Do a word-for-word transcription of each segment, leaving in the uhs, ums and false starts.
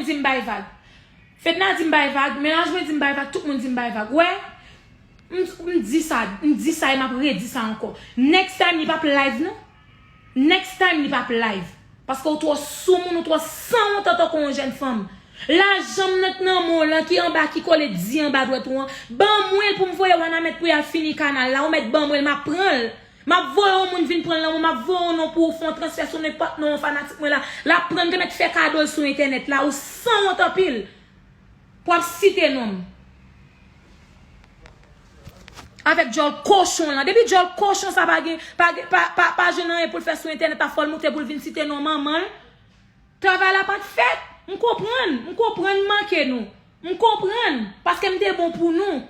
di m bay vag. Fedna di m bay vag, mennaj mwen di m bay vag, tout moun di m bay vag. Wè, m, m di sa, m di sa e m ap redi sa ankò. Next time li p ap live non. Next time li p ap live. Paske ou twò soumoun, ou twò sanwont antanke yon jèn fanm. Lajan m nan k nan men w lan ki anba, ki kole di anba dwèt ou an, ban mwen l pou m voye Wanament pou y al fini kanal la. Ou mèt ban mwen l, m ap pran l. M ap voye yon moun vin pran l nan men w, m ap voye yon non pou ou fè yon transfè sou nenpòt non yon fanatik mwen la. L ap pran l, m te mèt fè kado l sou entènèt la. Ou sanwont anpil. Pou ap site non m. Avèk djòl kochon lan. Depi djòl kochon sa pa gen, pa gen, pa, pa, pa jwenn anyen pou l fè sou entènèt la, fò l moute pou l vin site non manman l. Travay la pa t fèt. M konprann. M konprann m manke nou. M konprann. Paske m te bon pou nou.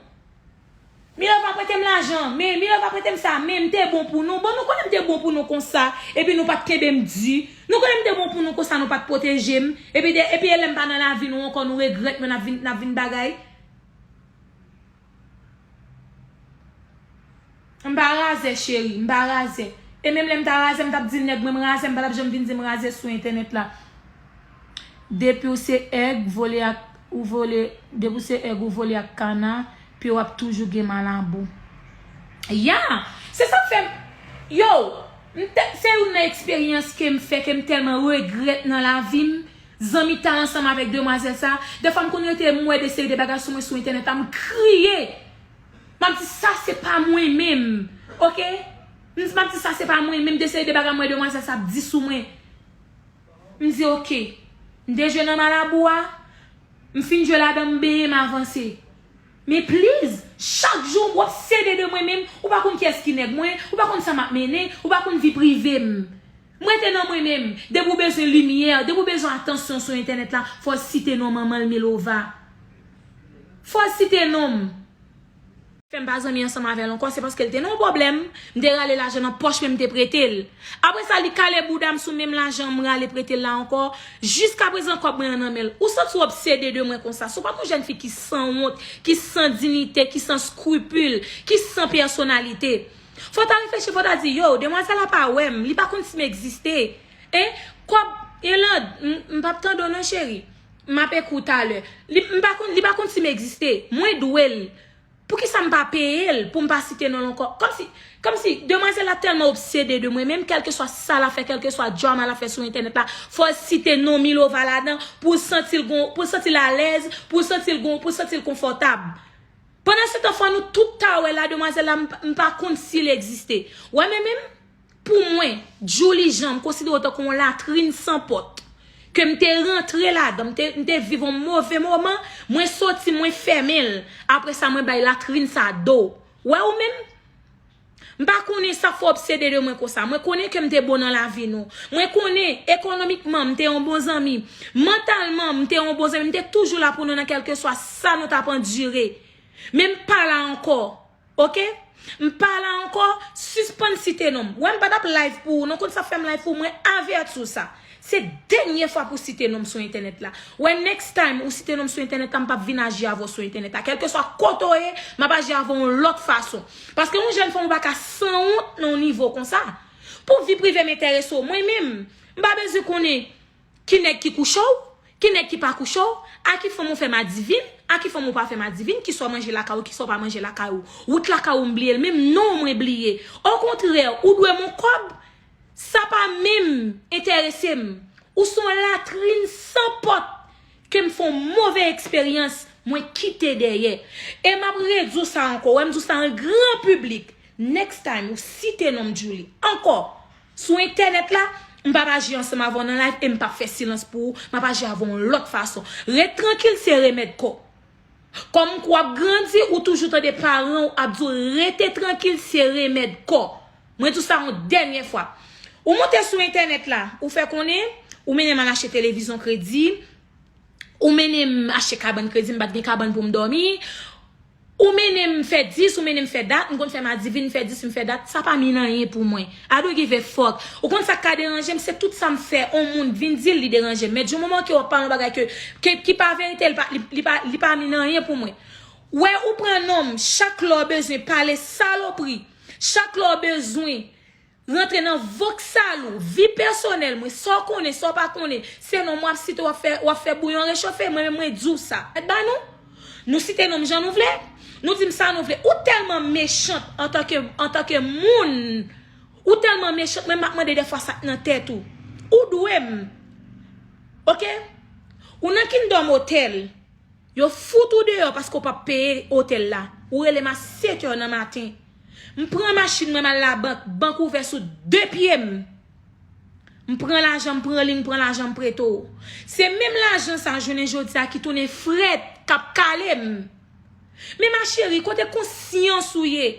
Milova prete m lajan, men Milova prete m sa, men m te bon pou nou. Bon, nou konnen m te bon pou nou konsa, epi nou pa t kenbe m di. Nou konnen m te bon pou nou konsa, nou pa t pwoteje m. Epi, de, epi e lè m pa nan lavi nou ankò, nou regrèt mwen, n ap vin, n ap vin bagay. M pa razè, cheri, m pa razè. E menm lè m ta razè, m t ap di nèg mwen m razè, m pa t ap janm vin di m razè sou entènèt la. Depi w se èg, vole ak, ou vole, depi w se èg, ou vole ak kana, pye w ap toujou gen malabou. Ya! Se sa k fè m, yo, m te, se youn nan eksperyans ke m fè, ke m tèlman regrèt nan lavi m. Zanmitay ansanm avèk demwazèl sa, defwa m konn rete m wè de seri de bagay sou mwen sou entènèt la, m kriye. M ap di, "Sa se pa mwen menm." Oke? M, m ap di, "Sa se pa mwen menm." De seri de bagay m wè demwazèl sa ap di sou mwen. M di, "Oke." M te jwe nan malabou a, m fin jwe ladan, m benyen, m avanse. Men please, chak jou w obsede de mwen menm, ou pa konn kiyès ki nèg mwen, ou pa konn sa m ap mennen, ou pa konn vi prive m. M rete nan mwen menm. Depi w bezwen limyè, depi w bezwen atansyon sou entènèt la, fò w site non manman l Milova. Fò w site non m. Fè m pa zanmi ansanm avè l ankò, se paske l te nan yon pwoblèm, m te rale lajan nan pòch mwen, m te prete l. Apre sa, li kale bouda m sou menm lajan m rale prete l la ankò. Jiskaprezan, kòb mwen an nan men l. Ou santi w obsede de mwen konsa. Si w pa t yon jèn fi ki sanwont, ki san diyite, ki san eskripil, ki san pèsonalite, fò w ta reflechi, fò w ta di, "Yo, demwazèl la pa wè m, li pa konn si m egziste." En, kòb, Eland, m, m p ap tande w non, cheri. M ap ekri w talè. Li, m pa konn, li pa konn si m egziste. Mwen dwe l. Poukisa m pa peye l pou m pa site non l ankò? Kòmsi, kòmsi demwazèl la tèlman obsede de mwen menm, kèlkeswa sa l ap fè, kèlkeswa drama l ap fè sou entènèt la, fò l site non Milova ladan pou l santi l gon, pou l santi l alèz, pou l santi l gon, pou l santi l konfòtab. Pandansetan, fò nou tout ta wè la, demwazèl la, m pa, m pa konn si l egziste. Wè, men menm, pou mwen, Djouly Jean, m konsidere w tankou yon latrin san pòt. Ke m te rantre ladan, m te, m te viv yon move moman, mwen soti, mwen fèmen l. Apre sa, mwen bay latrin sa do. Wè ou menm? M pa konnen sa fè w obsede de mwen konsa. Mwen konnen ke m te bon nan lavi nou. Mwen konnen, ekonomikman, m te yon bon zanmi. Mantalman, m te yon bon zanmi. M te toujou la pou nou nan kèlkeswa sa nou t ap andire. Men m pa la ankò. Oke? M pa la ankò, sispann site non m. Wè, m pa t ap live pou ou non, konn sa fè m live pou ou, mwen avèti w sa. Se dènye fwa pou site non m sou entènèt la. Wè, next time ou site non m sou entènèt la, m p ap vin aji avè w sou entènèt la. Kèlkeswa kote w ye, m ap aji avè w yon lòt fason. Paske yon jèn fanm ou pa ka sanwont nan yon nivo konsa. Pou vi prive m enterese w, mwen menm, m pa bezwen konnen ki nèg ki kouche w, ki nèg ki pa kouche w, a ki fanm ou fè madivin, a ki fanm ou pa fè madivin, kisa w manje lakay ou, kisa w pa manje lakay ou. Wout lakay ou m bliye l, menm non w mwen bliye. Okontrè, ou dwe m yon kòb, sa pa menm enterese m. Ou se yon latrin san pòt ke m fè yon move eksperyans, mwen kite dèyè. E m ap redi w sa ankò, wè m di w sa an gran piblik. Next time, ou site non m Djouly ankò sou entènèt la, m p ap aji ansanm avè w nan live e m p ap fè silans pou ou, m ap aji avè w yon lòt fason. Ret trankil, se remèd kò. Kòm w ap grandi, ou toujou tande paran w ap di w rete trankil, se remèd kò. Mwen di w sa yon dènye fwa. Ou monte sou entènèt la, ou fè konnen, ou mennen m al achte televizyon kredi, ou mennen m achte kabann kredi, m pa t gen kabann pou m dòmi. Ou mennen m fè dis, ou mennen m fè dat, m konn fè madivin, m fè dis, m fè dat, sa pa mean anyen pou mwen. I don't give a fuck. Ou konn sa k ka deranje m, se tout sa m fè, on moun vin di l li deranje m. Men di moman ke w ap pale yon bagay ke, ke, ki pa verite, li pa, li, li pa, li pa mean anyen pou mwen. Wè, ou pran non m, chak lè w bezwen pale salopri, chak lè w bezwen Rantre nan voksal ou, vi pèsonèl mwen, sa w konnen, sa w pa konnen, se non m w ap site, w ap fè, w ap fè bouyon rechofe, mwen menm mwen di w sa. Mèt ba nou? Nou site non m jan nou vle, nou di m sa nou vle. Ou tèlman mechant antanke, antanke moun, ou tèlman mechant, mwen m ap mande dèfwa sa k nan tèt ou. Ou dwe m. Oke? Ou nan Kingdom Hotel. Yo fout ou deyò paske w p ap peye otèl la. Ou rele m a sèt è nan maten. M pran machin mwen, m al labank, bank ouvè sou de pye m. M pran lajan, m pran li, m pran lajan, m prete w. Se menm lajan sa, jounen jodi a, ki tounen frèt, k ap kale m. Men ma chérie, kote konsyans ou ye?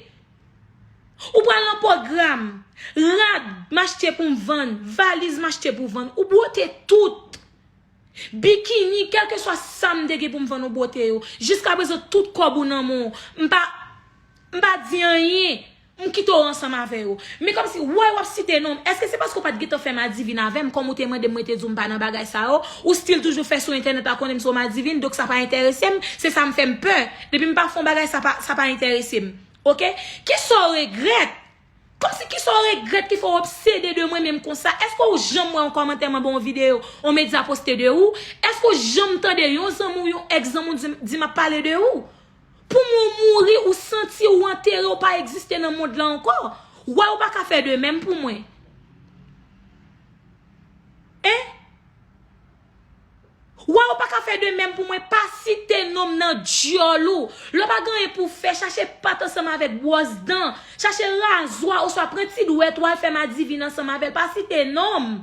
Ou pral nan pwogram, rad m achte pou m vann, valiz m achte pou vann, ou bwote tout. Bikini, kèlkeswa sa m te gen pou m vann ou bwote yo. Jiskaprezan, tout kòb ou nan men w. M pa, m pa di anyen. M kite w ansanm avè yo. Men kòmsi, wè w ap site non m. Èske se paske w pa t gentan fè madivin avè m, kòm ou te mande m, mwen te di w m pa nan bagay sa yo? Ou still toujou fè sou entènèt la, konnen m se yon madivin, donk sa pa enterese m. Se sa m fè m pè. Depi m pa fè yon bagay, sa pa, sa pa enterese m. Oke? Kisa w regrèt? Kòmsi kisa w regrèt ki fè w obsede de mwen menm konsa? Èske w janm wè yon kòmantè mwen ba yon videyo, yon medya poste de ou? Èske w janm tande yon zanmi w, yon èks zanmi w di, di m ap pale de ou? Pou mwen w mouri, ou santi w antere, w pa egziste nan mond lan ankò. Why w pa ka fè de menm pou mwen? Hein? Why w pa ka fè de menm pou mwen? Pa site non m nan dyòl ou. Lè w pa gen anyen pou w fè, chache pat ansanm avèk bwòs dan. Chache razwa oswa pran ti dwèt ou al fè madivin ansanm avè l. Pa site non m.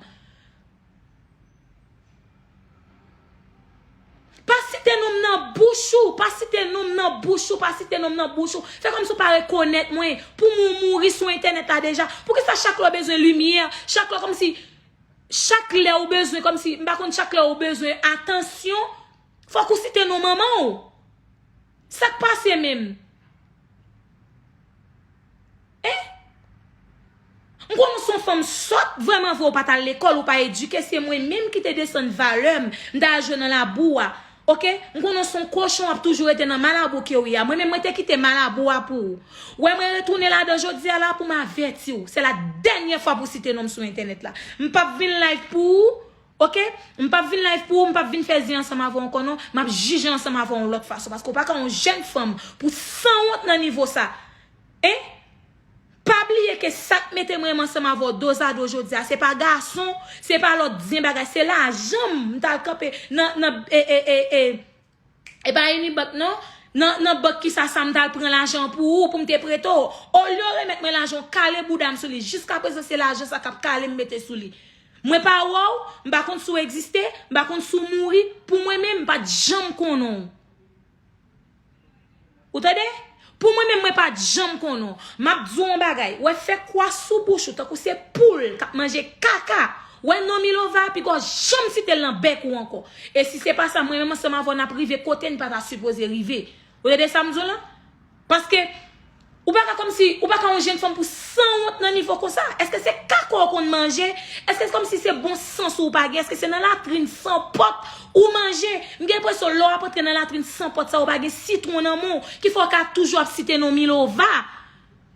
Pa site non m nan bouch ou, pa site non m nan bouch ou, pa site non m nan bouch ou. Fè kòmsi w pa rekonèt mwen. Pou mwen w mouri sou entènèt la deja. Poukisa chak lè w bezwen limyè, chak lè kòmsi Chak lè ou bezwen, kòmsi, m pa konn, chak lè ou bezwen atansyon, fòk ou site non manman w. Sa k pase menm? Hein? M konnen w se yon fanm sòt, vrèman vre, ou pa t al lekòl, ou pa edike, se mwen menm ki te desann valè m, m t al jwe nan labou a. Oke? M konnen w se yon kochon, w ap toujou rete nan malabou ke w ye a. Mwen menm, mwen te kite malabou a pou ou. Wè, mwen retounen ladan jodi a la pou m avèti w. Se la dènyè fwa pou w site non m sou entènèt la. M p ap vin live pou ou, oke? M p ap vin live pou ou, m p ap vin fè zen ansanm avè w ankò non. M ap jije ansanm avè w yon lòt fason. Paske w pa ka yon jèn fanm pou sanwont nan nivo sa. Hein? Pa bliye ke sa k mete mwen menm ansanm avè w dozado jodi a, se pa gason, se pa lòt zen bagay, se lajan m, m t al kanpe nan, nan, e, e, e, e, e pa Unibank non, nan, nan bank ki sa sa m t al pran lajan pou ou, pou m te prete w. Olye w remèt mwen lajan w, kale bouda m sou li. Jiskaprezan se lajan sa k ap kale m mete sou li. Mwen pa wè w, m pa konn si w egziste, m pa konn si w mouri, pou mwen menm, m pa t janm konnen w. Ou tande? Pou mwen menm, mwen pa t janm konnen w. M ap di w yon bagay. Wè, fè kwa sou bouch ou, tankou se poul k ap manje kaka. Wè, non Milova, pi gwo janm site l nan bèk ou ankò. E si se pa sa, mwen menm ansanm avè w n ap rive kote n pa ta sipoze rive. Ou tande sa m di w lan? Paske, ou pa ka kòmsi, ou pa ka yon jèn fanm pou sanwont nan nivo konsa. Èske se kaka w konn manje? Èske se kòmsi se bon sans ou pa gen? Èske se nan latrin san pòt ou manje? M gen enpresyon lè w ap antre nan latrin san pòt sa, ou pa gen sitwon nan men w, ki fè w ka toujou ap site non Milova.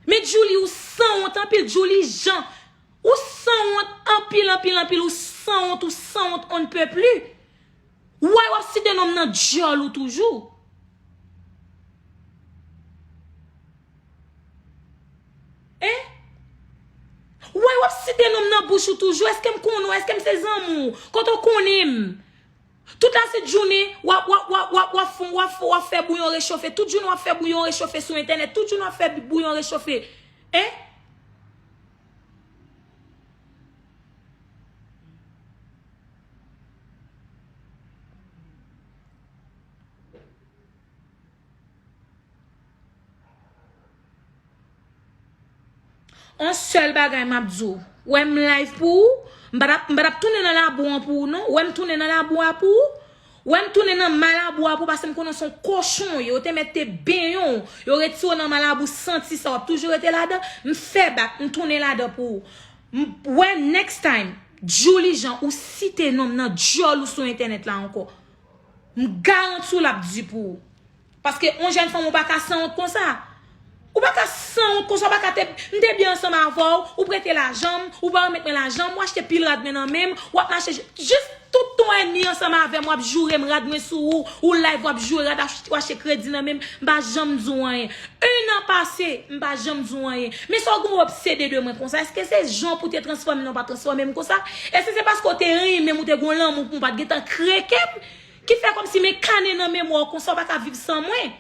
Men Djouly, ou sanwont anpil, Djouly Jean. Ou sanwont anpil, anpil, anpil, ou sanwont, ou sanwont on ne peut plus. Why w ap site non m nan dyòl ou toujou? Hein? Why w ap site non m nan bouch ou toujou? Èske m konnen w? Èske m se zanmi w? Kote w konnen m? Tout la se jounen, w ap, w ap, w ap, w ap, w ap fè, w ap fè, w ap fè bouyon rechofe. Tout jounen w ap fè bouyon rechofe sou entènèt. Tout jounen w ap fè bouyon rechofe. Hein? On sèl bagay m ap di w. Wè m live pou ou, m pa t ap, m pa t ap tounen nan labou an pou ou non. Wè m tounen nan labou a pou ou. Wè m tounen nan malabou a pou ou, paske m konnen w se yon kochon w ye. Yo te mèt te benyen w. Yo retire w nan malabou santi sa, w ap toujou rete ladan. M fè bak, m tounen ladan pou ou. M, wè next time, Djouly Jean, ou site non m nan dyòl ou sou entènèt la ankò. M garanti w l ap di pou ou. Paske yon jèn fanm ou pa ka sanwont konsa. Ou pa ka sanwont konsa, ou pa ka te, m te byen ansanm avè w, ou prete lajan m, ou pa remèt mwen lajan m, ou achte pil rad mwen nan men m, w ap mache jis tout ton ènmi ansanm avè m, w ap joure m, rad mwen sou ou, ou live, w ap joure rad, ach-, w achte kredi nan men m, m pa janm di w anyen. Un an pase, m pa janm di w anyen. Men sa w gen w obsede de mwen konsa, èske se jan pou te transfòme m nan w pa transfòme m konsa? Èske se paske w te renmen m, ou te gen lanmou pou m, ou pa t gentan kreke m, ki fè kòmsi men kane nan memwa w konsa, w pa ka viv san mwen?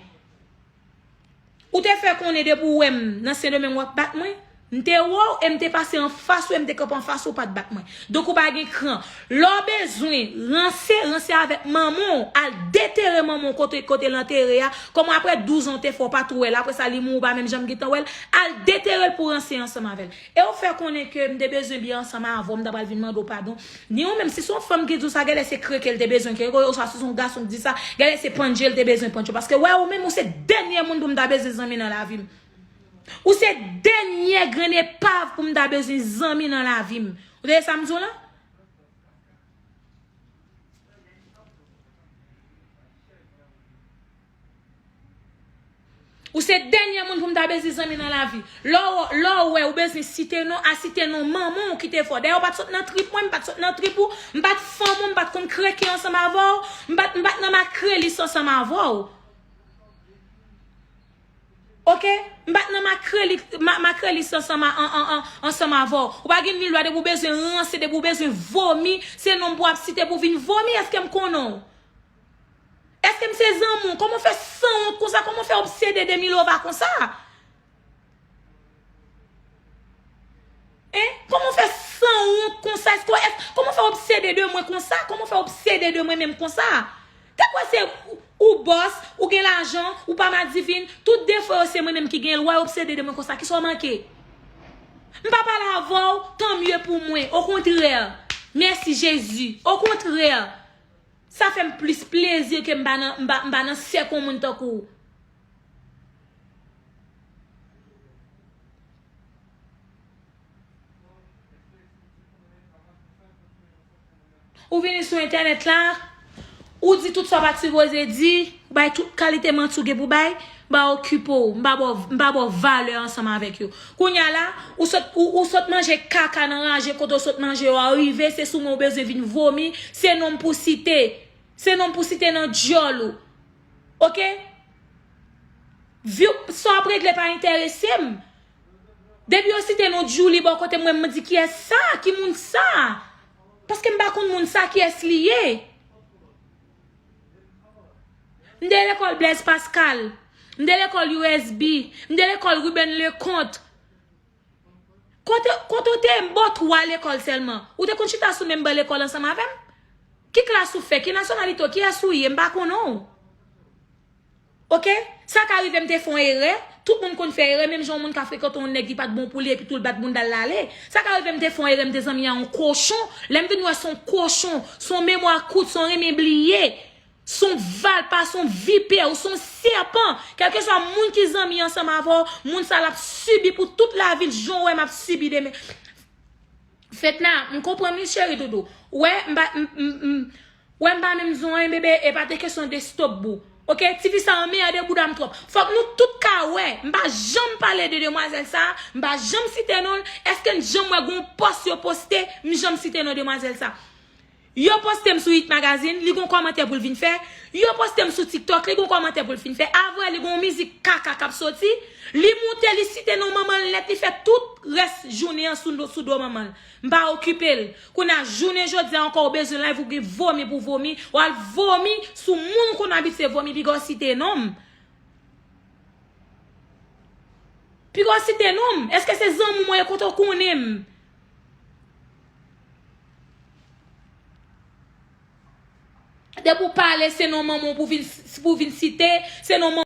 Ou te fè konnen depi w wè m nan Sendomeng w ap bat mwen. M te wè w e m te pase anfas ou e m te kanpe anfas ou, w pa t bat mwen. Donk ou pa gen kran. Lè w bezwen ranse, ranse avèk manman w, al detere manman w kote, kote l antere a. Kòman apre douz an w te fè w pa tou wè l, apre sa li mouri w pa menm janm gentan wè l, al detere l pou w ranse ansanm avè l. E w fè konnen ke m te bezwen byen ansanm avè w, m ta pral vin mande w padon. Ni ou menm, si se yon fanm ki di w sa, genlè se kreke l te bezwen kreke w, oswa si se yon gason ki di sa, genlè se pandje l te bezwen pandje w. Paske wè, ou menm, ou se dènye moun pou m ta bezwen zanmi nan lavi m. Ou se dènye grenn epav pou m ta bezwen zanmi nan lavi m. Ou tande sa m di w la? Ou se dènye moun pou m ta bezwen zanmi nan lavi. Lè w, lè w wè ou bezwen site non, a site non manman w ki te fè w. Dayè, ou pa t sot nan trip mwen, m pa t sot nan trip ou, m pa t fanm ou, m pa t konn kreke ansanm avè w, m pa t, m pa t nan makrelis ansanm avè w. Oke? M pa t nan makreli-, ma-, makrelis ansanm a, an, an, an, ansanm avè w. Ou pa gen nil dwa depi w bezwen ranse, depi w bezwen vomi, se non m pou w ap site pou w vin vomi, èske m konnen w? Èske m se zanmi w? Kòman w fè sanwont konsa? Kòman w fè obsede de Milova konsa? Hein? Kòman w fè sanwont konsa? Èske, èske, kòman w fè obsede de mwen konsa? Kòman w fè obsede de mwen menm konsa? Te kwè se ou, ou bòs, ou gen lajan, ou pa madivin, tout defo yo se mwen menm ki genyen l, w a obsede de mwen konsa. Kisa w manke? M pa pale avè w, tant mieux pou mwen. Okontrè, mèsi Jezi. Okontrè, sa fè m plis plezi ke m pa nan, m pa, m pa nan sèk yon moun tankou w. Ou vini sou entènèt la, ou di tout sa w pa t sipoze di, ou bay tout kalite manti w gen pou bay, m pa okipe w, m pa ba w, m pa ba w valè ansanm avèk yo. Kounye a la, ou sot, ou, ou sot manje kaka nan raje kote w sot manje yo a rive, se sou mwen w bezwen vin vomi, se non m pou site. Se non m pou site nan dyòl ou. Oke? Vi w, sa w ap regle pa enterese m. Depi yo site non Djouly bò kote m, mwen m di kiyès sa, ki moun sa? Paske m pa konn moun sa kiyès li ye. M te lekòl Blaise Pascal, m te lekòl U S B, m te lekòl Ruben Leconte. Kote, kote w te ye? M ba w twa lekòl sèlman. Ou te konn chita sou menm ban lekòl ansanm avè m? Ki klas ou fè? Ki nasyonalite w? Kiyès ou ye? M pa konnen w. Oke? Sa ka rive m te fè yon erè. Tout moun konn fè erè, menm jan yon moun ka frekante yon nèg li pa t bon pou li epi tou l bat bounda l l ale. Sa ka rive m te fè yon erè, m te zanmi a yon kochon. Lè m vin wè se yon kochon, se yon memwa kout, se yon renmen bliye. Se yon valpa, se yon vipè, ou se yon sèpan. Kèlkeswa moun ki zanmi ansanm avè w, moun sa l ap sibi pou tout lavi l, jan w wè m ap sibi demen. Fedna, m konprann wi cheri doudou. Ou wè, m pa, m, m, m, wè m pa menm di w anyen bebe, e pa te kesyon de stop bou. Oke, tifi sa anmède bouda m twòp. Fòk nou tout ka wè, m pa janm pale de demwazèl sa, m pa janm site non l. Èske n janm wè gon pòs yo poste, m janm site non demwazèl sa? Yo poste m sou Hit Magazine, li gon kòmantè pou l vin fè. Yo poste m sou TikTok, li gon kòmantè pou l fin fè. Avè li gon mizik kaka k ap soti. Li moute, li site non manman l nèt, li fè tout rès jounen an sou, sou do manman l. M pa okipe l. Kounye a, jounen jodi a ankò, ou bezwen live, ou gen vomi pou vomi, w al vomi sou moun ou konn abitye vomi, piga w site non m. Piga w site non m. Èske se zanmi w mwen ye kote w konnen m? Depi w pale, se non manman w pou vin, pou vin site, se non manman